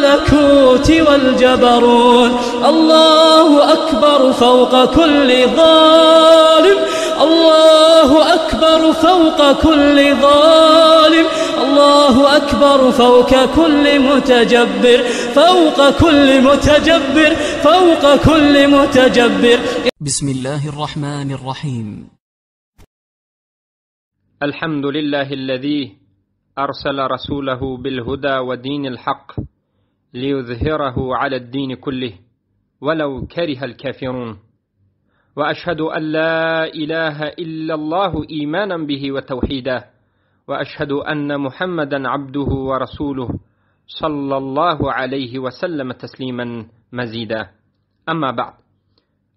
الملكوت والجبروت. الله أكبر فوق كل ظالم، الله أكبر فوق كل ظالم، الله أكبر فوق كل متجبر، فوق كل متجبر، فوق كل متجبر. بسم الله الرحمن الرحيم. الحمد لله الذي أرسل رسوله بالهدى ودين الحق ليظهره على الدين كله ولو كره الكافرون، وأشهد أن لا إله إلا الله إيمانا به وتوحيدا، وأشهد أن محمدا عبده ورسوله صلى الله عليه وسلم تسليما مزيدا. أما بعد،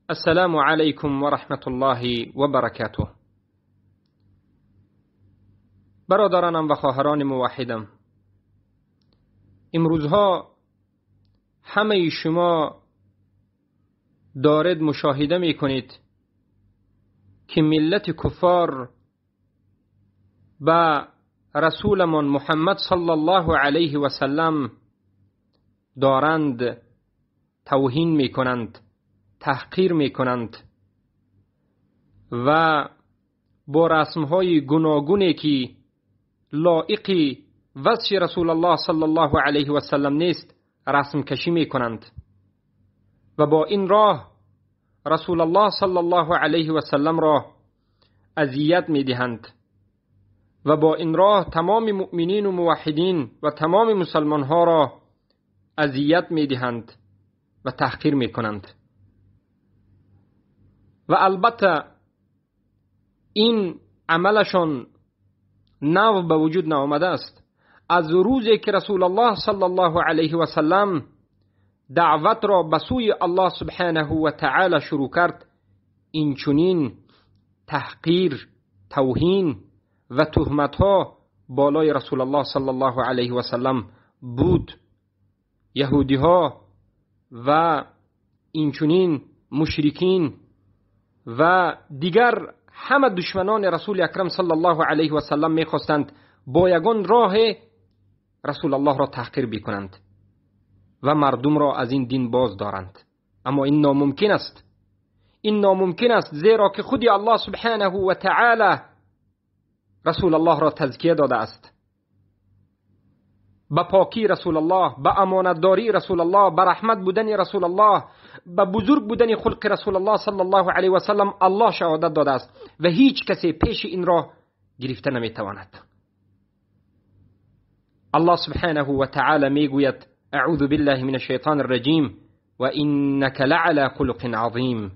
السلام عليكم ورحمة الله وبركاته. برادرانم و خواهران موحدم، امروزها همه شما دارد مشاهده می کنید که ملت کفار به رسولمان محمد صلی الله علیه و سلم دارند توهین می کنند، تحقیر می کنند و با رسمهای گوناگونی که لایق وصف رسول الله صلی الله علیه و سلم نیست رسم کشی می کنند و با این راه رسول الله صلی الله علیه و سلم را اذیت می دهند و با این راه تمام مؤمنین و موحدین و تمام مسلمان ها را اذیت می دهند و تحقیر می کنند. و البته این عملشان نو به وجود نآمده است. از روزی که رسول الله صلی الله علیه و سلم دعوت را به سوی الله سبحانه و تعالی شروع کرد، این چنین تحقیر، توهین و تهمت‌ها بالای رسول الله صلی الله علیه و سلم بود. یهودی‌ها و این چنین مشرکین و دیگر همه دشمنان رسول اکرم صلی الله علیه و سلم میخواستند با یگان راه رسول الله را تحقیر بکنند و مردم را از این دین باز دارند. اما این ناممکن است، این ناممکن است، زیرا که خودی الله سبحانه و تعالی رسول الله را تزکیه داده است. به پاکی رسول الله، به امانتداری رسول الله، به رحمت بودن رسول الله، به بزرگ بودن خلق رسول الله صلی الله علیه و سلم الله شهادت داده است و هیچ کسی پیش این را گرفته نمیتواند. الله سبحانه و تعالی میگوید: اعوذ بالله من الشیطان الرجیم و انک لعلی خلق عظیم.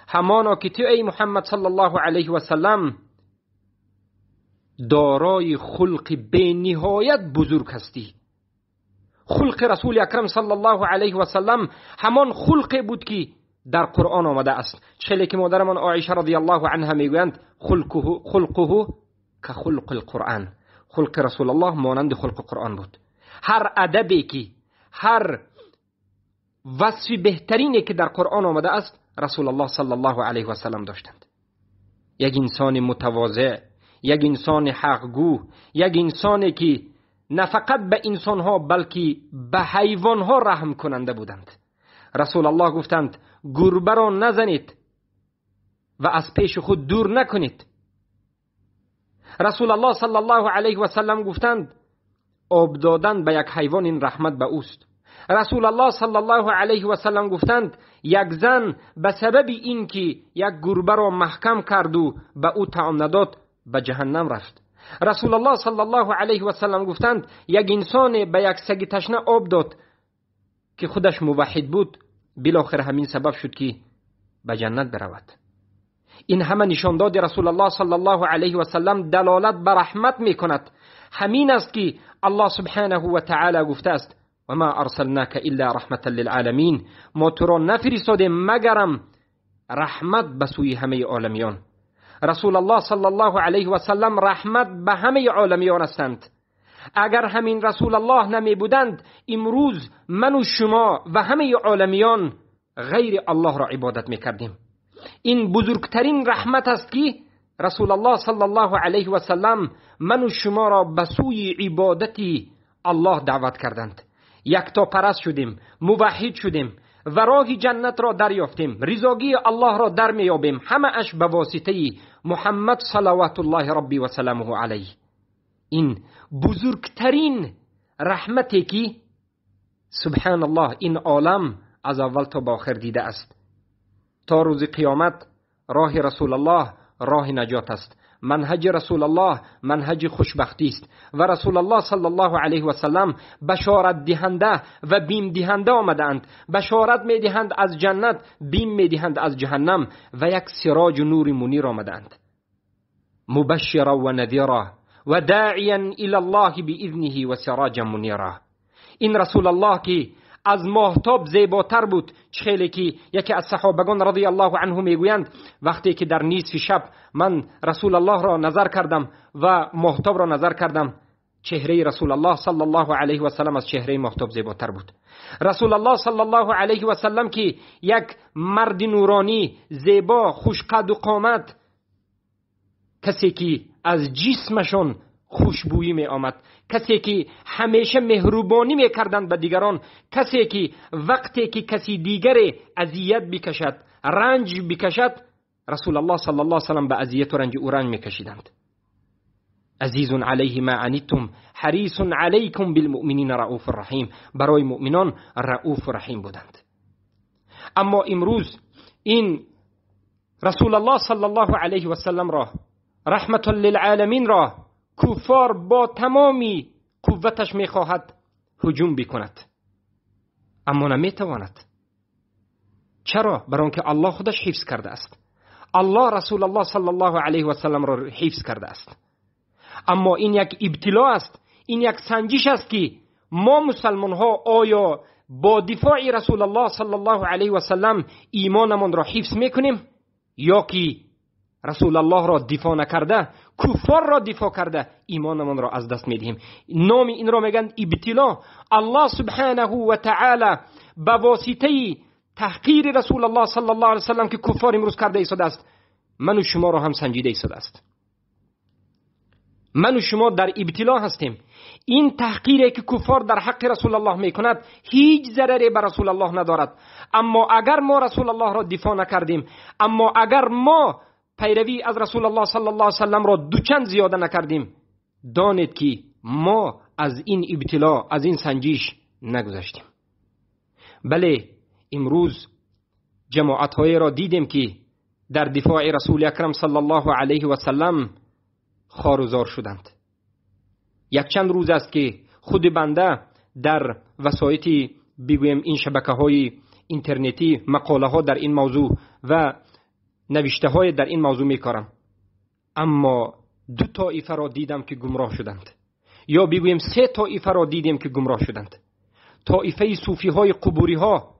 همانا که تو ای محمد صلی الله علیه و سلم دارای خلق بی نهایت بزرگ هستی. خلق رسول اکرم صلی الله علیه و سلم همان خلق بود که در قرآن آمده است. چه که مادرمان عایشه رضی الله عنها میگویند خلقه که خلق القرآن. خلق رسول الله مانند خلق قرآن بود. هر ادبی که، هر وصف بهترینی که در قرآن آمده است رسول الله صلی الله علیه و سلم داشتند. یک انسان متواضع، یک انسان حقگو، یک انسانی که نه فقط به انسانها بلکه به حیوانها رحم کننده بودند. رسول الله گفتند گربه را نزنید و از پیش خود دور نکنید. رسول الله صلی الله علیه و سلم گفتند آب دادن به یک حیوان این رحمت به اوست. رسول الله صلی الله علیه و سلم گفتند یک زن به سبب اینکه یک گربه را محکم کرد و به او طعام نداد به جهنم رفت. رسول الله صلی الله علیه و سلم گفتند یک انسان به یک سگ تشنه آب داد که خودش موحد بود، بالاخره همین سبب شد که به جنت برود. این همه نشان داد رسول الله صلی الله علیه و سلم دلالت بر رحمت میکند. همین است که الله سبحانه و تعالی گفته است و ما ارسلناک الا رحمة للعالمین. ما تو را نفرستادیم مگرم رحمت به سوی همه عالمیان. رسول الله صلی الله علیه و سلم رحمت به همه عالمیان هستند. اگر همین رسول الله نمی بودند امروز من و شما و همه عالمیان غیر الله را عبادت می کردیم. این بزرگترین رحمت است که رسول الله صلی الله علیه و سلم من و شما را به سوی عبادت الله دعوت کردند. یکتاپرست شدیم، موحد شدیم و راه جنت را دریافتیم، رضاگی الله را در میابیم، همه اش به واسطه محمد صلوات الله ربی و سلامه علیه. این بزرگترین رحمتی که سبحان الله این عالم از اول تا به آخر دیده است. تا روز قیامت راه رسول الله راه نجات است، منهج رسول الله منهج خوشبختی است و رسول الله صلی الله علیه و سلم بشارت دهنده و بیم دهنده آمدند. بشارت میدهند از جنت، بیم میدهند از جهنم و یک سراج نور منیر آمدند. مبشرا و نذیرا و داعیا الی الله باذنه و سراجا منیرا. این رسول الله که از ماهتاب زیباتر بود، خیلی که یکی از صحابگان رضی الله عنه میگویند وقتی که در نصف شب من رسول الله را نظر کردم و ماهتاب را نظر کردم، چهره رسول الله صلی الله علیه و سلم از چهره ماهتاب زیباتر بود. رسول الله صلی الله علیه و سلم که یک مرد نورانی، زیبا، خوشقد و قامت، کسی که از جسمشان خوشبویی می آمد، کسی که همیشه مهربانی می کردند به دیگران، کسی که وقتی که کسی دیگر اذیت بکشد، رنج بکشد، رسول الله صلی الله علیه و سلم به اذیت و رنج او رنج میکشیدند. عزیز علیه ما عنتم حریص علیکم بالمؤمنین رؤوف رحیم. برای مؤمنان رؤوف رحیم بودند. اما امروز این رسول الله صلی الله علیه و سلم را، رحمت للعالمین را، کفار با تمامی قوتش میخواهد هجوم بکند، اما نمیتواند. چرا؟ برای آنکه الله خودش حفظ کرده است. الله رسول الله صلی الله علیه و سلم را حفظ کرده است. اما این یک ابتلا است، این یک سنجش است که ما مسلمان ها آیا با دفاع رسول الله صلی الله علیه و سلم ایمانمان را حفظ میکنیم یا که رسول الله را دفاع نکرده، کفار را دفاع کرده، ایمانمان را از دست میدهیم. نام این را میگن ابتلا. الله سبحانه و تعالی به واسطه تحقیر رسول الله صلی الله علیه و سلم که کفار امروز کرده ایستاده است، من و شما را هم سنجیده ایستاده است. من و شما در ابتلا هستیم. این تحقیری که کفار در حق رسول الله میکند هیچ ضرری بر رسول الله ندارد. اما اگر ما رسول الله را دفاع نکردیم، اما اگر ما پیروی از رسول الله صلی الله علیه و سلم را دوچند زیاده نکردیم، دانید که ما از این ابتلا، از این سنجش نگذشتیم. بله، امروز جماعت های را دیدیم که در دفاع رسول اکرم صلی الله علیه و سلم خوار و زار شدند. یک چند روز است که خود بنده در وسایط بگویم این شبکه های اینترنتی مقاله ها در این موضوع و نوشته های در این موضوع میکارم، اما دو طایفه را دیدم که گمراه شدند، یا بگویم سه طایفه را دیدیم که گمراه شدند. طایفه صوفی های قبوری ها،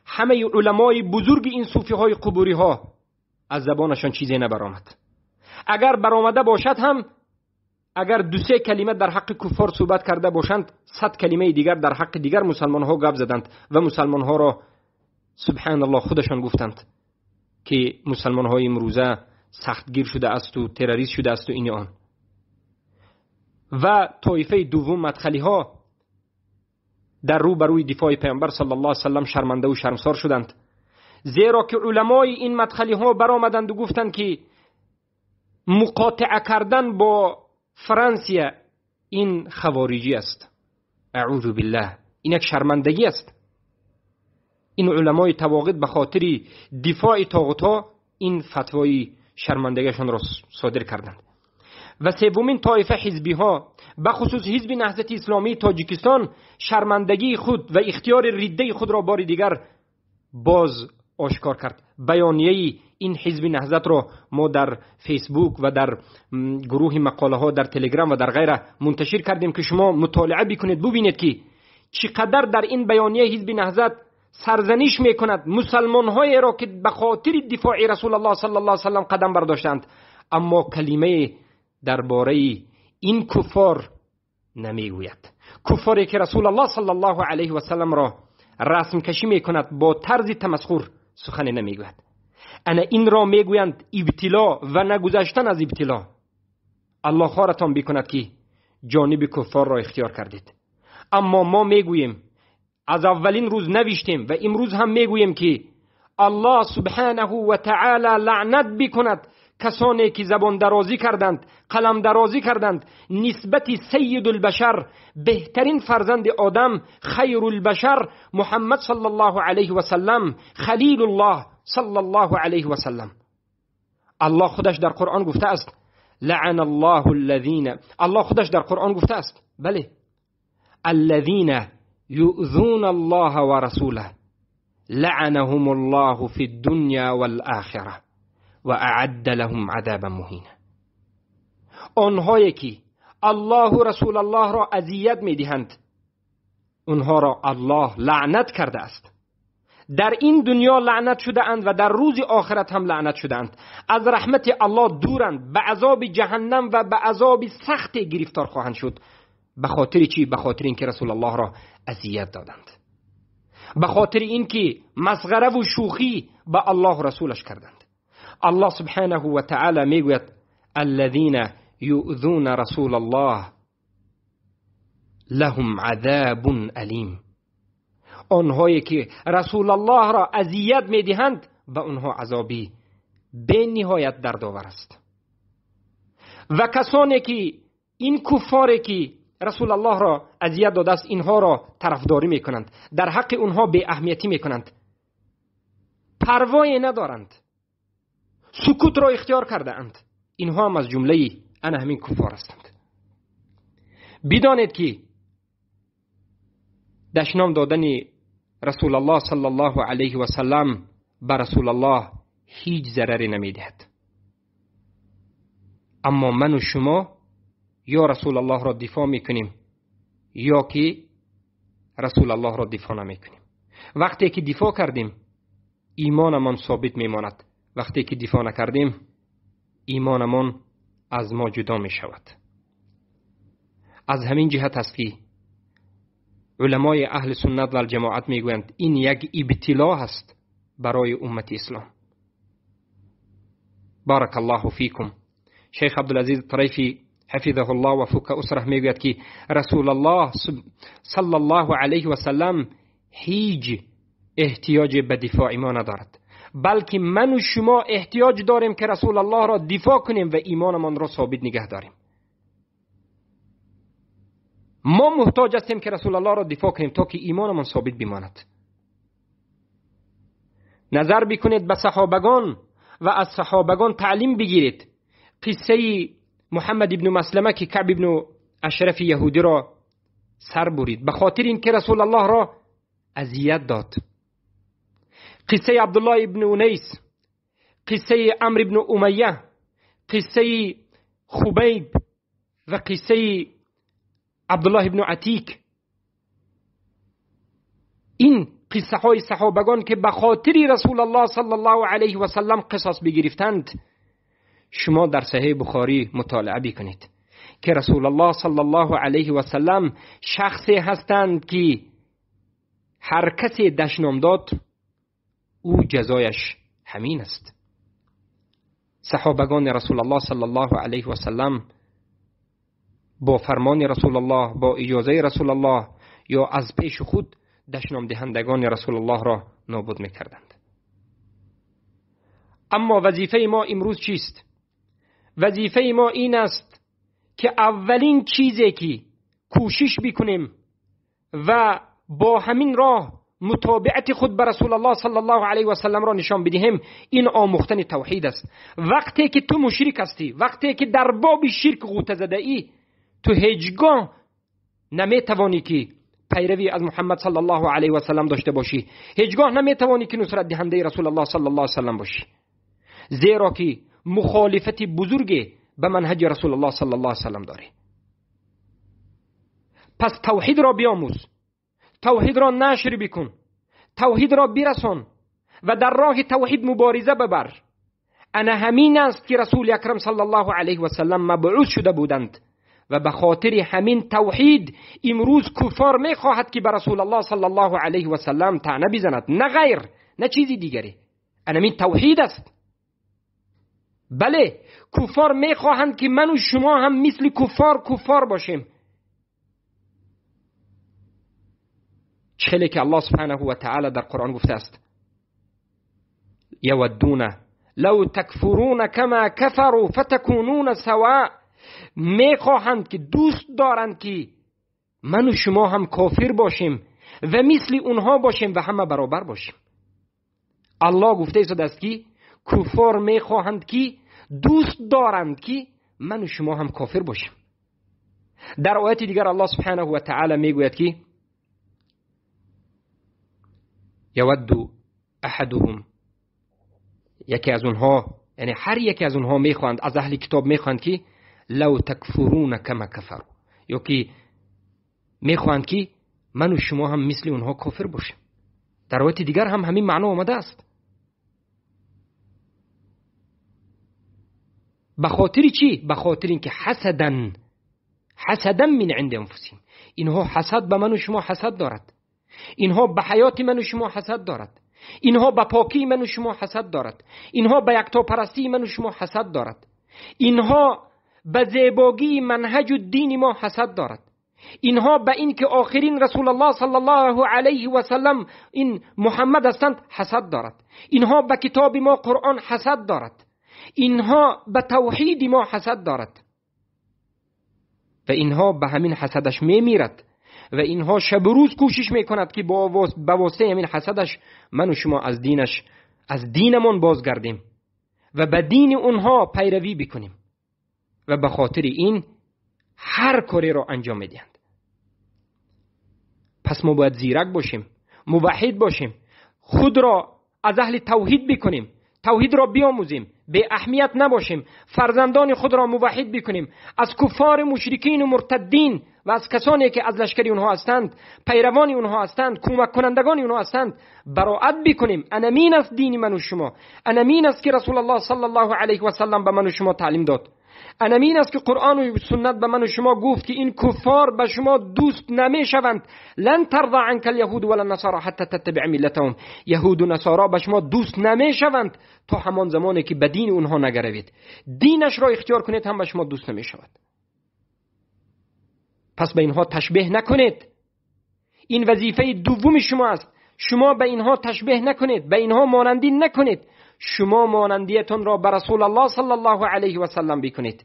همه علمای بزرگ این صوفی های قبوری ها از زبانشان چیزی نبرآمد. اگر برآمده باشد هم، اگر دو سه کلمه در حق کفار صحبت کرده باشند، 100 کلمه دیگر در حق دیگر مسلمان ها گپ زدند و مسلمان ها را سبحان الله خودشان گفتند که مسلمان های امروزه سختگیر شده است و تروریست شده است و این آن. و طایفه دوم مدخلی ها در رو بروی دفاع پیامبر صلی الله علیه و سلم شرمنده و شرمسار شدند، زیرا که علمای این مدخلی ها برآمدند و گفتند که مقاطعه کردن با فرانسه این خوارجی است. اعوذ بالله، این یک شرمندگی است. این علمای تواغیت به خاطر دفاع طاغوت ها این فتوای شرمندگیشان را صادر کردند. و سومین طایفه حزبی ها، به خصوص حزب نهضت اسلامی تاجیکستان، شرمندگی خود و اختیار رده خود را بار دیگر باز آشکار کرد. بیانیه این حزب نهضت را ما در فیسبوک و در گروه مقاله ها در تلگرام و در غیره منتشر کردیم که شما مطالعه بکنید، ببینید که چقدر در این بیانیه حزب نهضت سرزنش میکند مسلمان های را که به خاطر دفاع رسول الله صلی الله علیه و سلم قدم برداشتند، اما کلمه درباره این کفار نمیگوید. کفاری که رسول الله صلی الله علیه و سلم را رسم کشی میکند با طرز تمسخر سخن نمیگوید. انا این را میگویند ابتلا و نگذشتن از ابتلا. الله خارتان بکند که جانب کفار را اختیار کردید. اما ما میگوییم از اولین روز نوشتیم و امروز هم میگوییم که الله سبحانه و تعالی لعنت بکند کسانی که زبان درازی کردند، قلم درازی کردند نسبت سید البشر، بهترین فرزند آدم، خیر البشر، محمد صلی الله علیه و سلم، خلیل الله صلی الله علیه و سلم. الله خودش در قرآن گفته است لعن الله الذین، الله خودش در قرآن گفته است بله، الذین یؤذون الله ورسوله لعنهم الله فی الدنیا والآخرة و اعد لهم عذابا مهینا. آنهایی که الله و رسول الله را اذیت میدهند اونها را الله لعنت کرده است. در این دنیا لعنت شده اند و در روز آخرت هم لعنت شده اند. از رحمت الله دورند، به عذاب جهنم و به عذاب سخت گرفتار خواهند شد. به خاطر چی؟ به خاطر اینکه رسول الله را اذیت دادند، به خاطر اینکه مسخره و شوخی به الله و رسولش کردند. الله سبحانه و تعالی میگوید الذين يؤذون رسول الله لهم عذاب الیم. آنهایی که رسول الله را اذیت میدهند به آنها عذابی به نهایت دردآور است. و کسانی که این کفاری که رسول الله را اذیت داده است اینها را طرفداری میکنند، در حق آنها بی اهمیتی میکنند، پروایی ندارند، سکوت را اختیار کرده اند، اینها هم از جمله انا همین کفار هستند. بدانید که دشنام دادن رسول الله صلی الله علیه و سلم به رسول الله هیچ ضرری نمیدهد. اما من و شما یا رسول الله را دفاع میکنیم یا که رسول الله را دفاع نمیکنیم. وقتی که دفاع کردیم ایمانمان ثابت میماند، وقتی که دفاع نکردیم ایمانمان از ما جدا می شود. از همین جهت است که علمای اهل سنت و الجماعت میگویند این یک ابتلا است برای امت اسلام. بارک الله فیکم. شیخ عبدالعزیز طریفی حفظه الله و فک اسره میگوید که رسول الله صلی الله علیه و سلم هیچ احتیاج به دفاع ما ندارد، بلکه من و شما احتیاج داریم که رسول الله را دفاع کنیم و ایمانمان را ثابت نگه داریم. ما محتاج هستیم که رسول الله را دفاع کنیم تا که ایمانمان ثابت بماند. نظر بکنید به صحابگان و از صحابگان تعلیم بگیرید. قصه محمد ابن مسلمه که کعب ابن اشرف یهودی را سر برید به خاطر اینکه رسول الله را اذیت داد. قصه عبدالله ابن انیس، قصه عمرو ابن امیه، قصه خبیب و قصه عبدالله ابن عتیک. این قصه های صحابگان که به خاطر رسول الله صلی الله علیه و سلم قصاص بگرفتند، شما در صحیح بخاری مطالعه بکنید که رسول الله صلی الله علیه و سلم شخصی هستند که هر کسی دشنام داد او جزایش همین است. صحابگان رسول الله صلی الله علیه و سلم با فرمان رسول الله، با اجازه رسول الله یا از پیش خود دشنام دهندگان رسول الله را نابود میکردند. اما وظیفه ما امروز چیست؟ وظیفه ما این است که اولین چیزی که کوشش بکنیم و با همین راه متابعت خود به رسول الله صلی الله علیه و سلم را نشان بدهیم، این آموختن توحید است. وقتی که تو مشرک هستی، وقتی که در باب شرک غوطه زده ای، تو هیچگاه نمیتوانی که پیروی از محمد صلی الله علیه و سلم داشته باشی، هیچگاه نمیتوانی که نصرت دهنده رسول الله صلی الله علیه و سلم باشی، زیرا که مخالفت بزرگ به منهج رسول الله صلی الله علیه و سلم داری. پس توحید را بیاموز، توحید را نشر بکن، توحید را برسان و در راه توحید مبارزه ببر. انا همین است که رسول اکرم صلی الله علیه و سلم مبعوث شده بودند و به خاطر همین توحید امروز کفار میخواهد که به رسول الله صلی الله علیه و سلم طعنه بزند، نه غیر، نه چیزی دیگری. انا همین توحید است. بله، کفار میخواهند که من و شما هم مثل کفار کفار باشیم. چه که الله سبحانه و تعالی در قرآن گفته است: یودون لو تکفرون کما کفروا فتکونون سواء. میخواهند که، دوست دارند که من و شما هم کافر باشیم و مثل اونها باشیم و همه برابر باشیم. الله گفته است که کفار میخواهند که، دوست دارند که من و شما هم کافر باشیم. در آیت دیگر الله سبحانه و تعالی میگوید که یود احدهم، یکی از اونها، یعنی هر یکی از اونها میخواند، از اهل کتاب میخواند که لو تکفرون کما کفروا، یا که میخواند که من و شما هم مثل اونها کافر باشیم. در آیت دیگر هم همین معنا آمده است. به خاطر چی؟ به خاطر اینکه حسدن، حسدا من عند انفسهم، اینها حسد به من و شما حسد دارد، اینها به حیات من و شما حسد دارد، اینها به پاکی من و شما حسد دارد، اینها به یکتاپرستی من و شما حسد دارد، اینها به زیباگی منهج و دین ما حسد دارد، اینها به این که آخرین رسول الله صلی الله علیه و سلم این محمد هستند حسد دارد، اینها به کتاب ما قرآن حسد دارد، اینها به توحید ما حسد دارد و اینها به همین حسدش میمیرد و اینها شب و روز کوشش میکند که با واسطه همین حسدش من و شما از دینش، از دینمون بازگردیم و به دین اونها پیروی بکنیم و به خاطر این هر کاری را انجام میدهند. پس ما باید زیرک باشیم، موحد باشیم، خود را از اهل توحید بکنیم، توحید را بیاموزیم، به اهمیت نباشیم، فرزندان خود را موحد بکنیم، از کفار مشرکین و مرتدین و از کسانی که از لشکر اونها هستند، پیروان اونها هستند، کمک کنندگان اونها هستند براعت بکنیم. انمین است دین من و شما، انمین است که رسول الله صلی الله علیه و سلم به من و شما تعلیم داد، انمین است که قرآن و سنت به من و شما گفت که این کفار به شما دوست نمیشوند. لن ترضى عنك اليهود ولا النصارى حتى تتبع ملتهم. یهود و نصارا به شما دوست نمیشوند تا همان زمانی که به دین اونها نگروید، دینش را اختیار کنید هم به شما دوست نمیشود. پس به اینها تشبیه نکنید. این وظیفه دوم شما است. شما به اینها تشبیه نکنید، به اینها مانندی نکنید. شما مانندیتون را به رسول الله صلی الله علیه و سلم بکنید.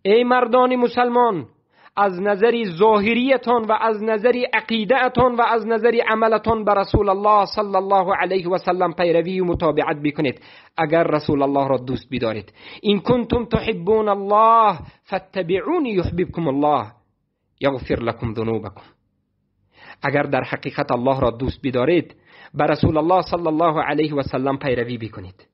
ای مردان مسلمان، از نظر ظاهریتان و از نظر عقیده‌تان و از نظر عملتان به رسول الله صلی الله علیه و سلم پیروی و متابعت بکنید اگر رسول الله را دوست بدارید. این کنتم تحبون الله فاتبعونی یحببکم الله یغفر لکم ذنوبکم. اگر در حقیقت الله را دوست بدارید به رسول الله صلی الله علیه و سلم پیروی بکنید.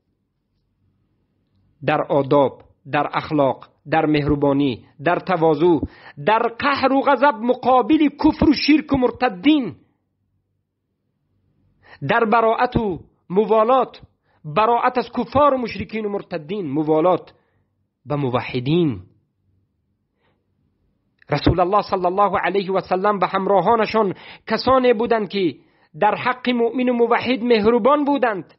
در آداب، در اخلاق، در مهربانی، در تواضع، در قهر و غضب مقابل کفر و شرک و مرتدین، در براعت و موالات، براعت از کفار و مشرکین و مرتدین، موالات به موحدین. رسول الله صلی الله علیه و سلم و همراهانشان کسانی بودند که در حق مؤمن و موحد مهربان بودند.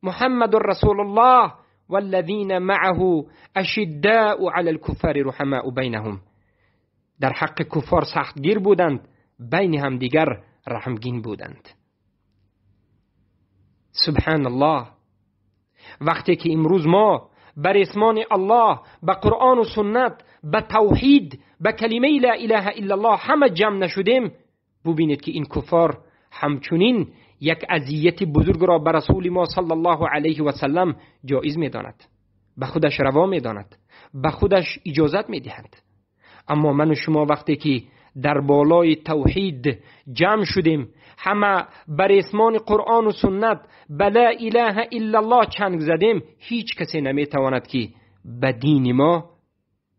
محمد رسول الله والذین معه اشداء علی الكفار رحماء بینهم. در حق کفار سختگیر بودند، بین همدیگر رحمگین بودند. سبحان الله. وقتی که امروز ما بر اسمان الله، به قرآن و سنت، به توحید، به کلمه لا اله الا الله همه جمع نشدیم، ببینید که این کفار همچنین یک اذیت بزرگ را به رسول ما صلی الله علیه و سلم جایز می‌داند، به خودش روا می‌داند، به خودش اجازت می‌دهند. اما من و شما وقتی که در بالای توحید جمع شدیم، همه بر اسمان قرآن و سنت به لا اله الا الله چنگ زدیم، هیچ کسی نمیتواند که به دین ما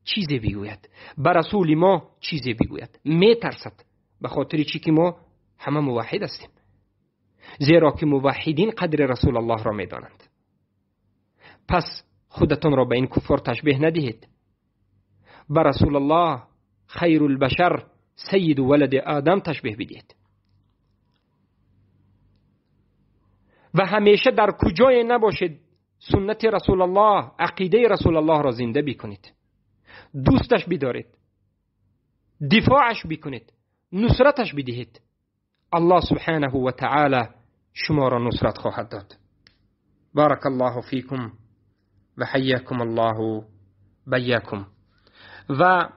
چیزی بگوید، به رسول ما چیزی بگوید. میترسد، به خاطر چی که ما همه موحد هستیم، زیرا که موحدین قدر رسول الله را میدانند. پس خودتان را به این کفار تشبیه ندهید. به رسول الله خیر البشر سید ولد آدم تشبیه بدهید. و همیشه در کجای نباشید سنت رسول الله، عقیده رسول الله را زنده بکنید، دوستش بدارید، دفاعش بکنید، نصرتش بدهید. الله سبحانه و تعالی شما را نصرت خواهد داد. بارک الله فیکم و حیاکم الله بیاکم. و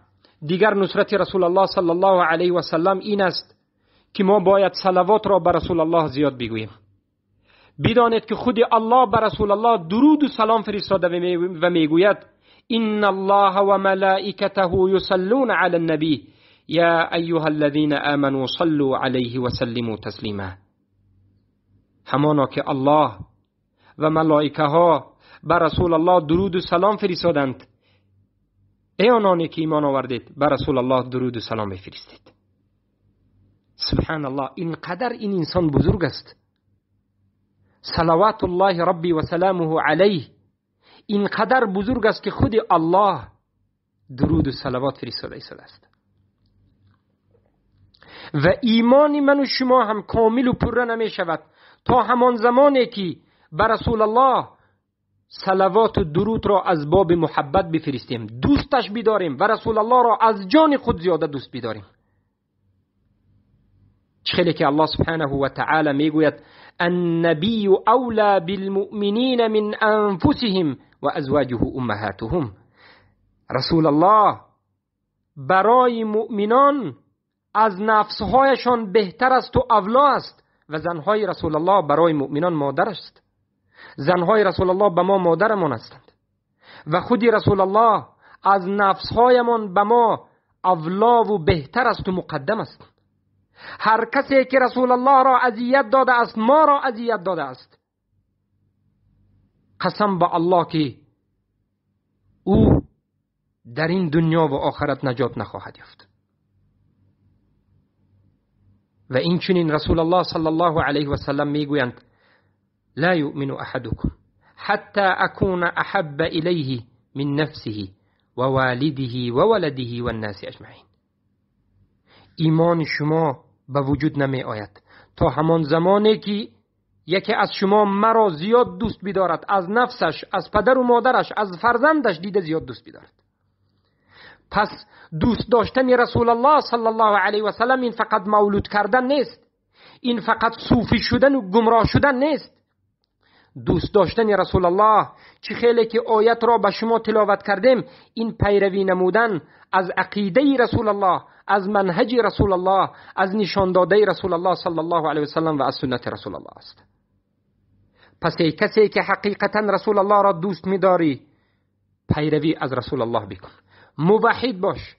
دیگر نصرت رسول الله صلی الله علیه و سلم این است که ما باید صلوات را به رسول الله زیاد بگوییم. بدانید که خود الله به رسول الله درود و سلام فرستاده و میگوید ان الله و ملائکته یصلون علی النبی یا ایها الذین آمنوا صلوا علیه و سلموا تسلیما. همانا که الله و ملائکه ها به رسول الله درود و سلام فرستادند، ای آنانی که ایمان آوردید به رسول الله درود و سلام بفرستید. سبحان الله، اینقدر این انسان بزرگ است. صلوات الله ربی و سلامه علیه اینقدر بزرگ است که خود الله درود و صلوات فرستاده است. و ایمان من و شما هم کامل و پره نمی شود تا همان زمانی که به رسول الله صلوات و درود را از باب محبت بفرستیم، دوستش بداریم و رسول الله را از جان خود زیاده دوست بداریم. خیلی که الله سبحانه و تعالی میگوید النبی اولا بالمؤمنین من انفسهم و ازواجه امهاتهم. رسول الله برای مؤمنان از نفسهایشان بهتر است و اولا است و زنهای رسول الله برای مؤمنان مادر است. زنهای رسول الله به ما مادرمان هستند و خودی رسول الله از نفسهایمان به ما اولا و بهتر است و مقدم است. هر کسی که رسول الله را اذیت داده است ما را اذیت داده است. قسم به الله که او در این دنیا و آخرت نجات نخواهد یافت. و این چنین رسول الله صلی الله علیه و سلم میگویند لا یؤمن احدکم حتی اکون احب الیه من نفسه و والده و ولده و الناس اجمعین. ایمان شما به وجود نمی آید تا همان زمانی که یکی از شما مرا زیاد دوست بدارد، از نفسش، از پدر و مادرش، از فرزندش دیده زیاد دوست بدارد. پس دوست داشتن رسول الله صلی الله علیه و سلم این فقط مولود کردن نیست، این فقط صوفی شدن و گمراه شدن نیست. دوست داشتن رسول الله چه خیلی که آیت را به شما تلاوت کردیم، این پیروی نمودن از عقیده رسول الله، از منهج رسول الله، از نشان داده رسول الله صلی الله علیه و سلم و از سنت رسول الله است. پس ای کسی که حقیقتا رسول الله را دوست می‌داری، پیروی از رسول الله بکن، موحد باش،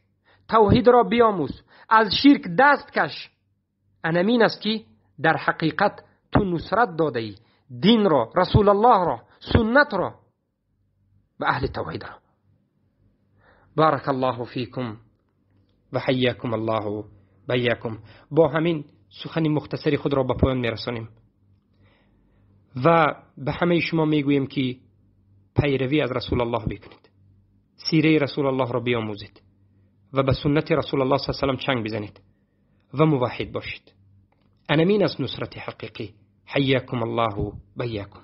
توحید را بیاموز، از شرک دست کش. انمین است که در حقیقت تو نصرت داده ای دین را، رسول الله را، سنت را و اهل توحید را. بارک الله فیکم و حیاکم الله بیاکم. با همین سخن مختصر خود را به پایان میرسانیم و به همه شما میگوییم که پیروی از رسول الله بکنید، سیره رسول الله را بیاموزید و به سنت رسول الله صلی الله علیه و سلم چنگ بزنید و موحد باشید. انمین از نصرت حقیقی. حیاکم الله بیاکم.